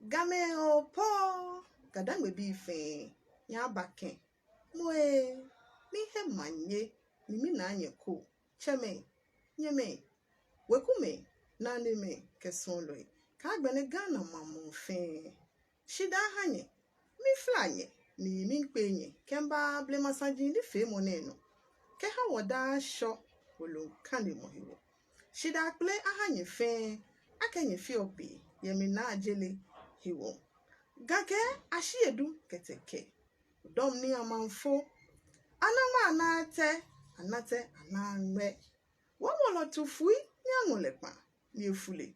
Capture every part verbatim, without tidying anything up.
Gamɛi oo pɔɔ, Ga-Dangme bii fɛɛ, nyɛba kɛ. Moŋ ee, mihe manye, ni minaa nyɛ ko, tsɛmɛi, nyɛmɛi, wekumɛi, nanemɛi kɛ suɔlɔi, kɛ agbɛnɛ Ghana maŋ muu fɛɛ. Shidaa aha nyɛ, mifla nyɛ, ni miikpee nyɛ kɛmiiba blema saji nifeemɔ nɛɛ nɔ, kɛha wɔ daa Shɔ wolo kanemɔ hewɔ. Shidaa kpele aha nyɛ fɛɛ, akɛ nyɛfeɔ be yɛ mi Naa Ajele hewɔ. Ga kɛɛ ashi edu kɛtɛkɛ, odɔm ni amaŋfo, ana ŋmɛ ana tɛ, ana tɛ ana ŋmɛ. Wɔ mɔlɔ tufui ni aŋɔ lɛ kpa ni efule.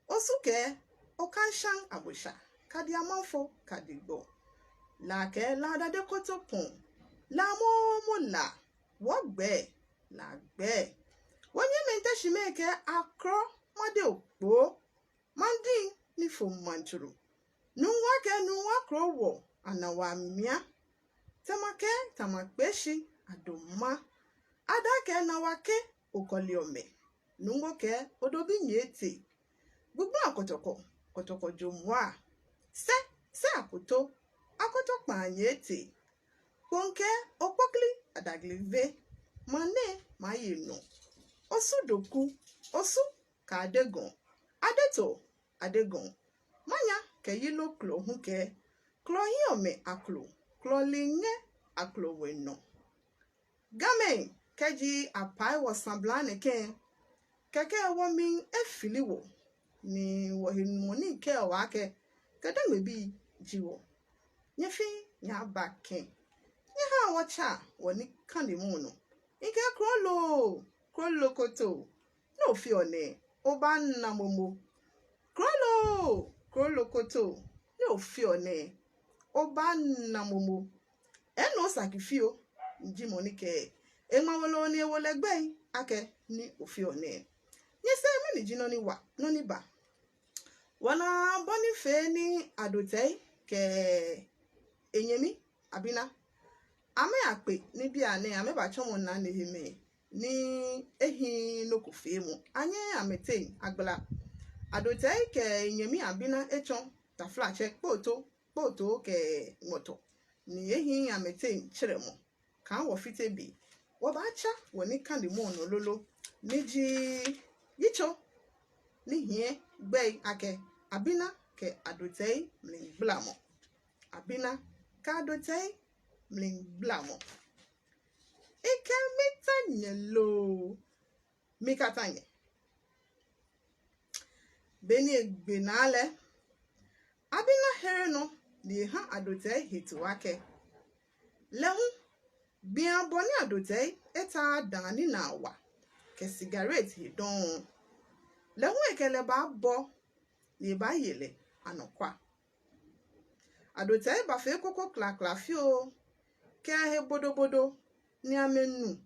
Osu kɛɛ, okaŋ shaŋ abɔ sha, kadi amaŋfo, kadi gbɔ. La kɛɛ, La dade koto pɔŋ, La moomo La, wɔ gbɛɛ, La gbɛɛ. Wɔnyɛmimɛi Teshimɛi kɛɛ, akrɔ made okpoo, maŋ diŋ ni fo maŋtsuru. Nuŋua kɛɛ, Nuŋua krowɔ, anawa mia. Tama kɛɛ, Tama kpeshi, adoma. Ada kɛɛ, Nawa kɛ, okɔleɔ mɛ. Nuŋua kɛɛ, odobi nyɛɛ tee. Gbugbla kɔtɔkɔ, kɔtɔkɔ jomɔa. Sɛ, sɛ akoto, akoto kpaa nyɛɛ tee. Kpɔŋkɛ, okpokli, adagli ve. Maŋ nɛɛ, maye nɔ. Osu doku, Osu kɛ adegɔŋ, adetoo, adegɔŋ. Manya kɛ yilo klɔ hu kɛɛ, klɔ hiɔ mɛ aklo, klɔ liŋɛ aklo we nɔ. Gamɛi, kɛji apai wɔsabla nɛkɛ, kɛkɛ wɔmli efili wɔ, ni wɔhe nuɔ nii kɛɔ wɔ akɛ, Ga-Dangme bii ji wɔ. Nyɛfɛɛ nyɛba kɛ. Nyɛhaa wɔtsa wɔnikanemɔ nɔ. Mikɛɛ kroloo, kroloo koto, ni ofeɔ nɛɛ, obaana momo. Kroloo, kroloo koto, ni ofeɔ nɛɛ, obaana momo. Eno Osaki Fio, ni ji mɔ ni kɛ eŋma wolo ni ewo lɛ gbɛi akɛ ni ofeɔ nɛɛ. Nyɛsɛɛ mɛni ji nɔ ni wa, nɔ ni ba? Wɔna bɔ ni fee ni Adotei kɛ enyɛmi Abina, amɛyakpe ni bianɛ amɛbatsɔmɔ nanemɛi ni ehiii nɔ ko feemɔ. Anyɛ amɛteŋ agbala. Adotei kɛ enyɛmi Abina etsɔ taflatsɛ kpotoo, kpotoo kɛ ŋmɔtɔ, ni ehiii amɛteŋ tserɛmɔ. Kaaha wɔfite be, wɔbaatsa wɔnikanemɔ nɔ lolo, ni ji yitso ni hiɛ gbɛi akɛ Abina kɛ Adotei mligbalamɔ. Abina kɛ Adotei mligbalamɔ. Mikɛɛ mita nyɛ loo, mikata nyɛ. Beni egbe naa lɛ, Abina here nɔ ni eha Adotei hetoo akɛ, lɛ hu, gbii abɔ ni Adotei etaaa daa ni naa wa kɛ sigaret he dɔŋŋ, lɛ hu ekɛ lɛ baabɔ ni ebaaye lɛ anɔkwa. Adotei bafee koko klakla fioo kɛ he bodobodo ni amɛnu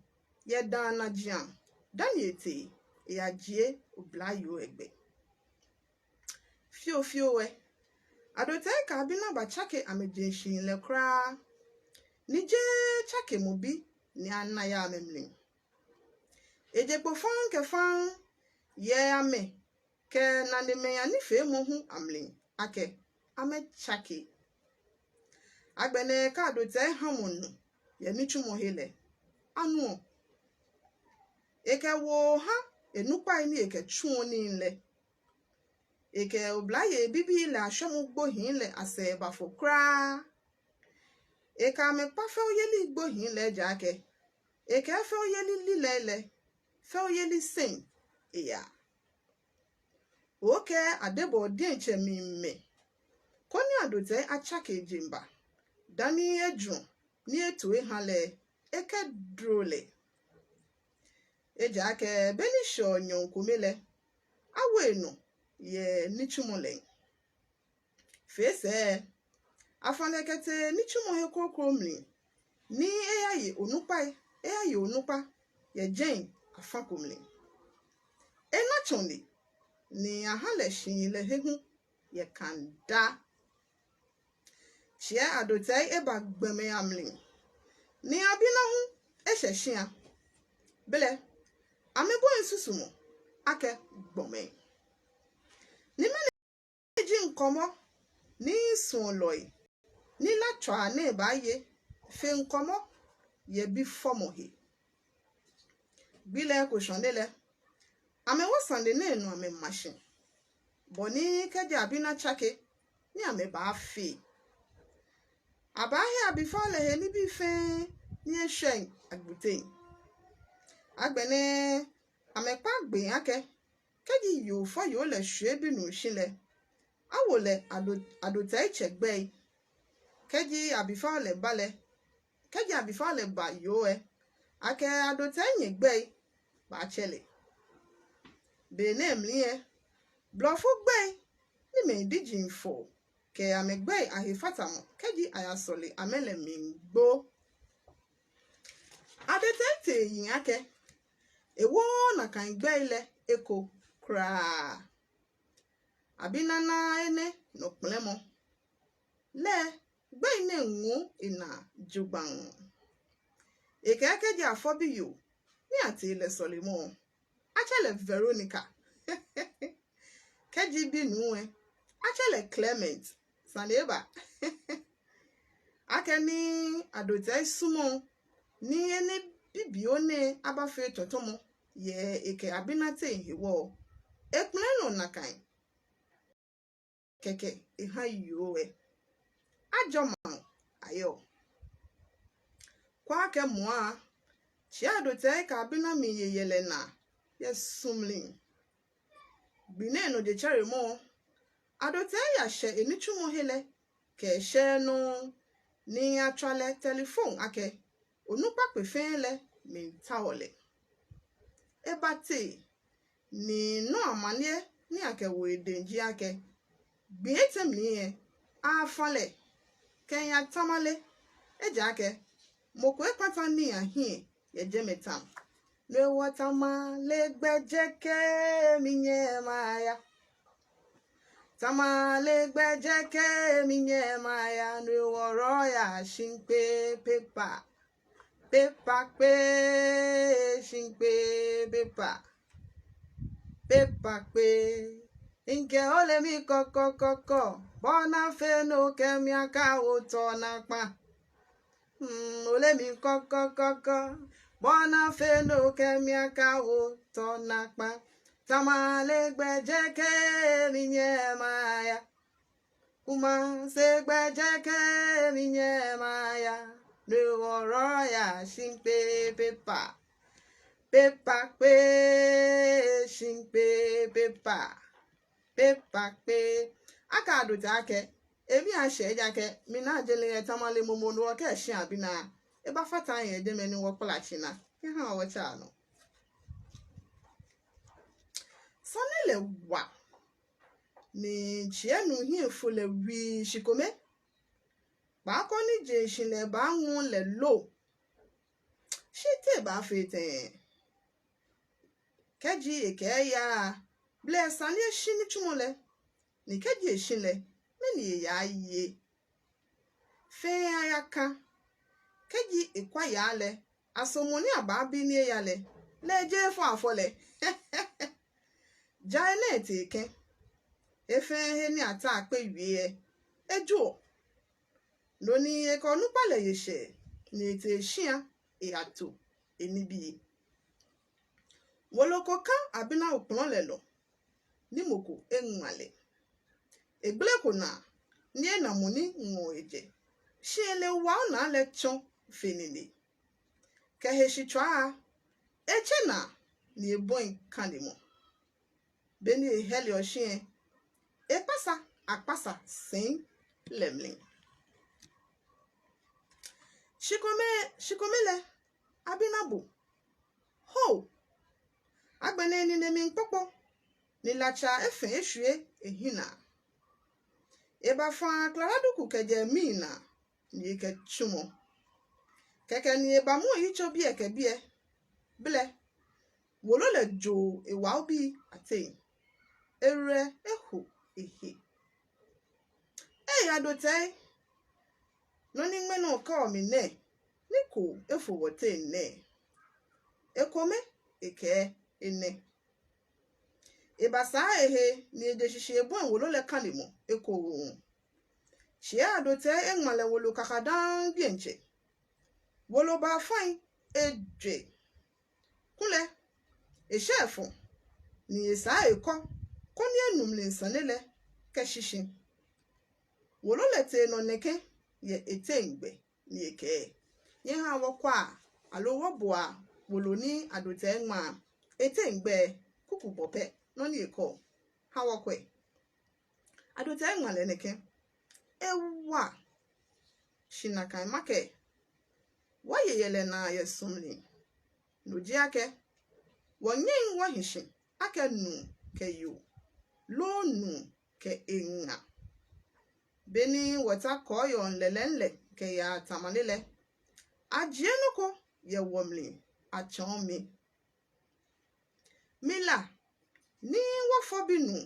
yɛ daa najiaŋ dani etee eyajie oblayoo lɛ gbɛ. Fiofio lɛ, Adotei kɛ Abina batsake amɛjeŋ shihilɛ kwraa, ni jeee tsakemɔ bi ni ana yɛ amɛmli. Eje kpo faŋŋ kɛ faŋŋ yɛ amɛ kɛ nanemɛi anifeemɔ hu amli akɛ amɛtsake. Agbɛnɛ kɛ Adotei ha mɔ nu yɛ nitsumɔhe lɛ, anuɔ. Ekɛ woo ha enukpai ni ekɛtsuɔ nii lɛ. Ekɛ oblayei bibii lɛ ashwɛmɔ gbohii lɛ asɛɛ bafo kwraa. Ekɛ amɛ kpa fɛoyeli gbohii lɛ ejaakɛ ekɛɛ fɛoyeli lilɛi lɛ, fɛoyeli sɛŋ eyaa. Okɛɛ adebɔɔ diɛŋtsɛ miimɛ, koni Adotei atsake ejeŋba dani ejurɔ ni eto eha lɛ, ekɛduro lɛ. Ejaakɛ beni eshɛɔ nyɔɔŋ kome lɛ, awo enɔ yɛ nitsumɔ lɛŋ. Fee sɛɛ, afã lɛ kɛtee nitsumɔhe kroko mli, ni eyaye onukpai, eyaye onukpa yɛ jɛi afã ko mli. Ena tsɔne, ni aha lɛ shihilɛhe hu yɛ kanda. Tsiɛ Adotei eba gbɔmɛi amli, ni Abina hu eshɛ shia. Belɛ, amɛbɔi susumɔ akɛ gbɔmɛi. Ni mɛni ji ŋkɔmɔ ni suɔlɔi ni lá tswaa nɛɛ baaye fe ŋkɔmɔ yɛ bi fɔmɔ he. Gbi lɛ eko shwane lɛ, amɛwo sane nɛɛ nɔ amɛma shi, bɔ ni kɛji abinaa tsake ni amɛbaafee. Abaahe abifao lɛ he nibii fɛɛ ni eshwɛ agbute. Agbɛnɛ amɛkpa gbee akɛ, kɛji yoo fɔyoo lɛ shwie binuu shi lɛ, awo lɛ Ado-, Adotei tsɛ gbɛi. Kɛji abifao lɛ ba lɛ, kɛji abifao lɛ ba yoo lɛ, akɛ Adotei nyɛ gbɛi baatsɛ lɛ. Be nɛɛ mli lɛ, blɔfo gbɛi ni mɛi diji fɔ kɛ amɛgbɛi ahe fatamɔ kɛji ayasɔle amɛ lɛ miigbo. Adotei tee yiŋ akɛ, ewooo nakai gbɛi lɛ eko kwraa. Abinaa naaa enɛ nɔ kpɛlɛmɔ. Lɛ gbɛi nɛɛ ŋɔɔ enaa jogbaŋŋ. Ekɛɛ kɛji afɔ biyoo ni atee lɛ sɔlemɔ, atsɛ lɛ Veronica. Kɛji binuu lɛ, atsɛ lɛ Clement. Sane eba. Akɛni Adotei sumɔɔɔ ni enɛ bibioo nɛɛ abafee tɔtɔmɔ yɛ ekɛ abinaa teŋ hewɔ, ekpɛlɛ nɔ nakai. Kɛkɛ eha yoo lɛ. Ajɔ maŋ ayɔɔ. Kwɛ akɛ mɔ a, tsi Adotei kɛ abinaa miiye yɛlɛ naa yɛ su mli. Gbi nɛɛ nɔ jetsɛremɔ, Adotei yashɛ enitsumɔ he lɛ kɛ eshɛ nɔ ni atswa lɛ telefon akɛ, onukpa kpe fɛɛ lɛ miitao lɛ. Ebatee, ni nɔ amaniɛ ni akɛwo edɛŋ ji akɛ, gbii etɛ mli lɛ, afa lɛ kɛya Tamale, ejaakɛ mɔ ko ekpata nii ahiɛ yɛ jɛmɛ tam. No hewɔ Tamale gbɛjɛ kɛ minyɛ maya. Tamale gbɛjɛ kɛ minyɛ maya, no hewɔ Royal shi mikpe paper. Paper kpe, shi mikpe paper. Paper kpe. Mikɛɛ ole mi kɔkɔkɔkɔ, bɔ ni afee ni okɛ mi akawo tɔ naakpa. Hmm, ole mi kɔkɔkɔkɔ, bɔ ni afee ni okɛ mi akawo tɔ naakpa. Tamale gbɛjɛ kɛ minyɛ maya. Kumase gbɛjɛ kɛ minyɛ maya. No hewɔ Royal shi mikpe paper. Paper kpe, shi mikpe paper. Paper kpe. Akɛ Adotei akɛ, emii ashɛ ejaakɛ mina je lɛ yɛ Tamale momo, no hewɔ kɛ eshi abinaa, ebafata he yɛ jɛmɛ ni wɔkpala tsinaa. Eha wɔtsa nɔ. Sane lɛ wa. Ni tsiɛ nuu hiɛ fo lɛ wii shikome. Kpaako ni jeŋ shi lɛ baaŋɔɔ lɛ lo. Shi te ebaafee tɛŋŋ? Kɛji ekɛɛ eyaaa, belɛ esa ni eshi nitsumɔ lɛ. Ni kɛji eshi lɛ, mɛni eyaaye? Fɛɛ ayaka. Kɛji ekwa yaa lɛ, aso mɔ ni abaabi ni eya lɛ, lɛ ejeee efɔ afɔ lɛ. Ja enɛ etee kɛ̃. Efɛɛ he ni ata akpe wie lɛ, ejoɔ. No ni ekɛ onukpa lɛ ye shɛɛ, ni etee shia eyato enibii. Wolo ko ka abinaa okplɔ lɛ nɔ, ni mɔ ko eŋma lɛ. Egbeleko naa ni ena mɔ ni ŋɔɔ ejɛ, shi ele wao naa lɛ tsɔ fe nine. Kɛ heshitswaa, etsɛ naa ni ebɔi kanemɔ. Beni ehɛleɔ shi lɛ, ekpasa akpasa sɛi lɛ mli. Shikome, shikome lɛ, abinaa bo. Ho! Agbɛnɛ enine miikpokpo, ni latsa efɛ̃ eshwie ehiɛnaa. Ebafã klala duku kɛjɛ emii naa, ni ekɛtsumɔ. Kɛkɛ ni ebamɔ eyitso biɛ kɛ biɛ. Belɛ, wolo lɛ jo ewaobii ateŋ. Ewerɛ eho ehe. Ei, Adotei, nɔ ni ŋmɛnɛ okɛɔ mi nɛɛ, ni ko efo wɔteŋ nɛɛ. Ekome ekɛɛ enɛ. Ebasaa ehe ni eje shishi ebɔi wolo lɛ kanemɔ ekoŋŋ. Tsɛ Adotei eŋma lɛ wolo kakadaŋŋ diɛŋtsɛ. Wolo baa faŋŋ ejwɛ. Kulɛ eshɛ efɔ ni esaa ekɔ koni enu mli sane lɛ kɛshi shi. Wolo lɛ tee nɔ nɛkɛ yɛ eteŋgbɛ ni ekɛɛ: Nyɛhaa wɔkwɛa aloo wɔboa wolo ni Adotei ŋma eteŋgbɛ kuku bɔ pɛ nɔ ni ekɔ. Ha wɔkwɛ. Adotei ŋma lɛ nɛkɛ. Ewa. Shi nakai makɛɛ, wɔye yɛlɛ naa yɛ su mli. No ji akɛ, wɔnyɛŋ wɔhi shi akɛ nuu kɛ yoo, loo nuu kɛ eŋa. Beni wɔta kɔɔyɔɔŋ lɛlɛŋ lɛ kɛyaa tamale lɛ, ajie nɔ ko yɛ wɔmli atsɔɔ mi. Mila ni wɔfɔ binuu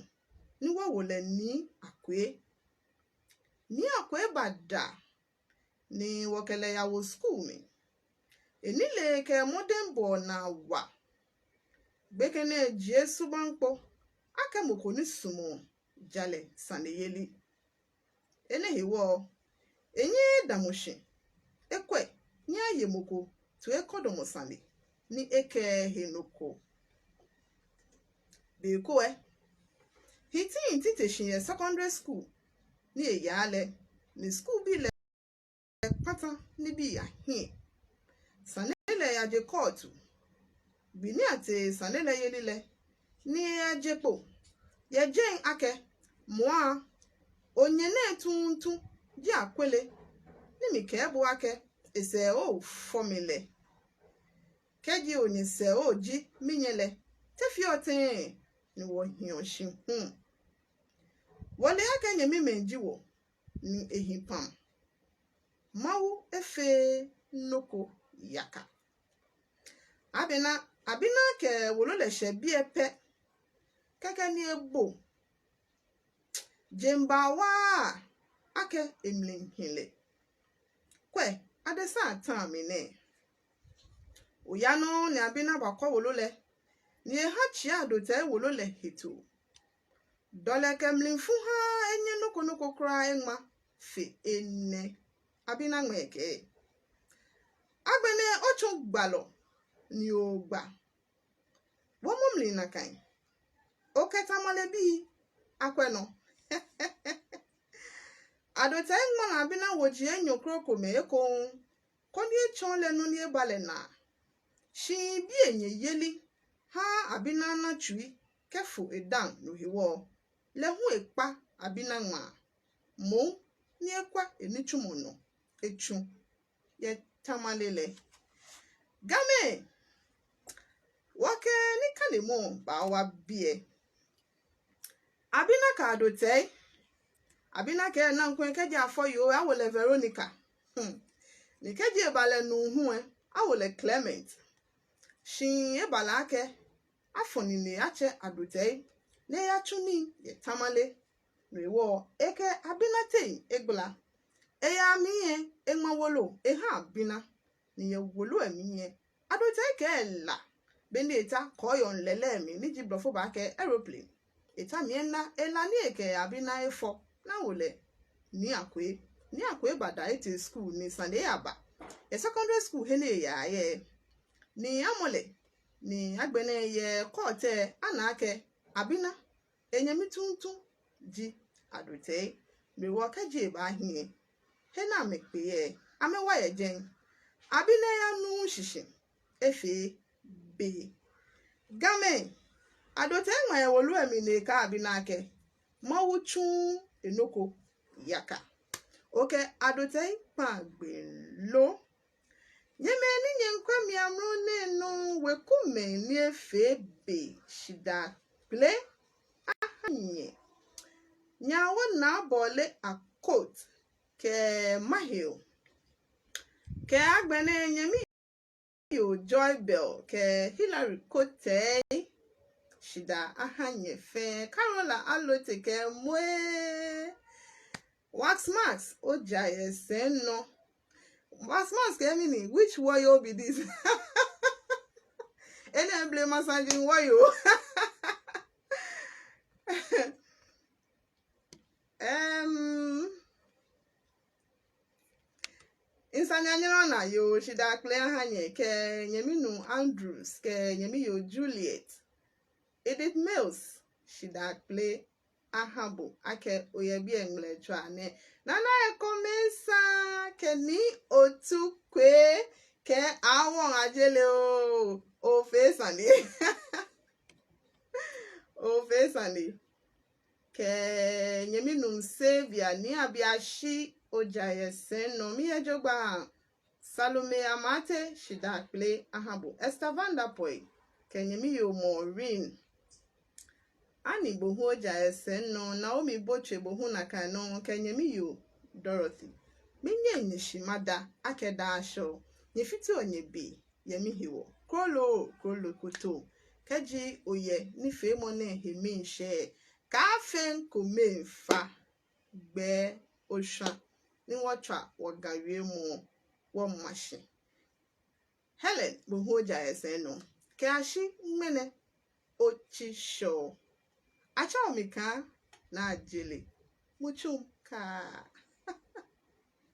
ni wɔwo lɛ Nii Akwei. Nii Akwei bada ni wɔkɛ lɛ yawo skul mli. Enilee kɛ mɔdɛŋbɔɔ naa wa. Gbekɛ nɛɛ jie subaŋ kpo akɛ mɔ ko ni sumɔɔ jalɛ saneyeli. Enɛ hewɔ, enyɛɛɛ edamɔ shi ekwɛ ni eye mɔ ko toi ekɔdɔmɔ sane ni ekɛɛɛ he nɔ ko. Be ko lɛ, hiti hiti te shi yɛ secondary school ni eyaa lɛ, ni school bii lɛ kpata nibii ahiɛ. Sane lɛ yaje kɔɔtu. Gbi ni atee sane lɛ yeli lɛ, ni eyaje kpo yɛ jɛi akɛ, mɔ a, onyɛ nɛɛ tuuntu ji Akwele ni mikɛɛ bo akɛ esɛɛ ofɔ mi lɛ. Kɛji onyɛ sɛɛ oji minyɛ lɛ, te feɔ tɛŋŋ ni wɔhiɔ shi hu? Wɔle akɛ nyɛmimɛi ji wɔ ni ehi pam. Mawu efeee nɔ ko yaka. Abena, Abena kɛ wolo lɛ shɛ biɛ pɛ, kɛkɛ ni ebo jeŋba waa akɛ emli hi lɛ. Kwɛ, adesa ata mi nɛɛ. Oya nɔŋŋ ni Abena bakɔ wolo lɛ, ni eha Tsɛ Adotei wolo lɛ hetoo. Dɔlɛ kɛ mlifu haaa enyɛ nɔ ko nɔ ko kwraa eŋma fe enɛ. Abena ŋma ekɛɛ: Agbɛnɛ otsɔ gbalɔ ni ogba. Wɔmɔ mli nakai. Okɛ tamale bii akwɛ nɔ. Adotei ŋmala Abena woji enyɔ krokomɛi ekoŋŋ, koni etsɔɔ lɛ nɔ ni eba lɛ naa. Shi biɛ nyɛyeli haaa Abena na tsui kɛfo edaaŋ, no hewɔ lɛ hu ekpa Abena ŋmaa, moŋ ni ekwa enitsumɔ nɔ etsu yɛ tamale lɛ. Gamɛi, wɔkɛ nikanemɔ baawa biɛ. Abena kɛ Adotei. Abena kɛɛ naŋkwɛ kɛji afɔ yoo lɛ, awo lɛ Veronica. Hmm. Ni kɛji eba lɛ nuu hu lɛ, awo lɛ Clement. Shi eba lɛ akɛ afɔ nine atsɛ Adotei ni eyatsu nii yɛ tamale. No hewɔ ekɛ Abena teŋ egbala. Eyaa mli lɛ, eŋma wolo eha Abena. Ni yɛ wolo lɛ mli lɛ, Adotei kɛɛ ela, beni eta kɔɔyɔɔŋ lɛlɛ mli, ni ji blɔfo baakɛɛ aeroplane. Eta mli ena ela ni ekɛ Abena efɔ ni awo lɛ Nii Akwei. Nii Akwei bada etee school ni sane yaba yɛ secondary school he ni eyaa yɛ. Ni amɔ lɛ, ni agbɛnɛ yɛ court lɛ ana akɛ Abena enyɛmi tuuntu ji Adotei. Be wɔ kɛji ebaahi lɛ, he ni amɛkpe yɛ, amɛwa yɛ jɛi. Abena yanuuu shishi, efee be. Gamɛi, Adotei ŋma yɛ wolo lɛ mli ni ekɛɛ Abena akɛ Mawu tsuuu enɔ ko yaka. Okɛ Adotei kpaa gbee lo. Nyɛmɛi ni nyɛŋkwɛ mi amrɔ nɛɛ nɔŋŋ, wekumɛi ni efee be, shidaa kpele aha nyɛ. Nyɛ Awo Naa Bɔle Akot kɛ Mahio, kɛ agbɛnɛ nyɛmi yoo Joy Bell kɛ Hillary Kotei, shidaa aha nyɛ fɛɛ. Carola Alote kɛ Moe. Wax Max, oja yɛ sɛɛ nɔ. Wax Max kɛɛ mɛni, which woyo be this? Enɛ blema sanji woyo. Em, Nyanyɔŋ naa yoo, shidaa kpele aha nyɛ kɛ nyɛminuu Andrews kɛ nyɛmiyoo Juliet. Edith Mills, shidaa kpele aha bo akɛ oyɛ biɛ ŋmɛlɛtswaa nɛɛ. Nana Ekomesan kɛ Nii Otukwei kɛ Awo Ajele oo, ofee sane. Ofee sane. Kɛ nyɛminuu Saviour Nii Abiashi, ojaa yɛ sɛi nɔ, miiye jogbaŋŋ. Salome Amartey, shidaa kpele aha bo. Esther Vanderpuye kɛ nyɛmiyoo Maureen. Annie, bo hu ojaa yɛ sɛi nɔ. Naomi Botchway, bo hu nakai nɔŋŋ kɛ nyɛmiyoo Dorothy. Minyɛŋ nyɛ shi mada akɛ daa Shɔ nyɛfiteɔ nyɛbe yɛ mihewɔ. Kroloo, kroloo koto. Kɛji oyɛ nifeemɔ nɛɛ he miishɛɛ, kaafee ŋkomefeemɔ gbɛ oshwa ni wɔtswa wɔ Ga wiemɔ wɔma shi. Helen, bo hu ojaa yɛ sɛi nɔ. Kɛyashi ŋmɛnɛ otsi Shɔ. Atsɛɔ mi Kaa Naa Ajele. Mutsum Kaa.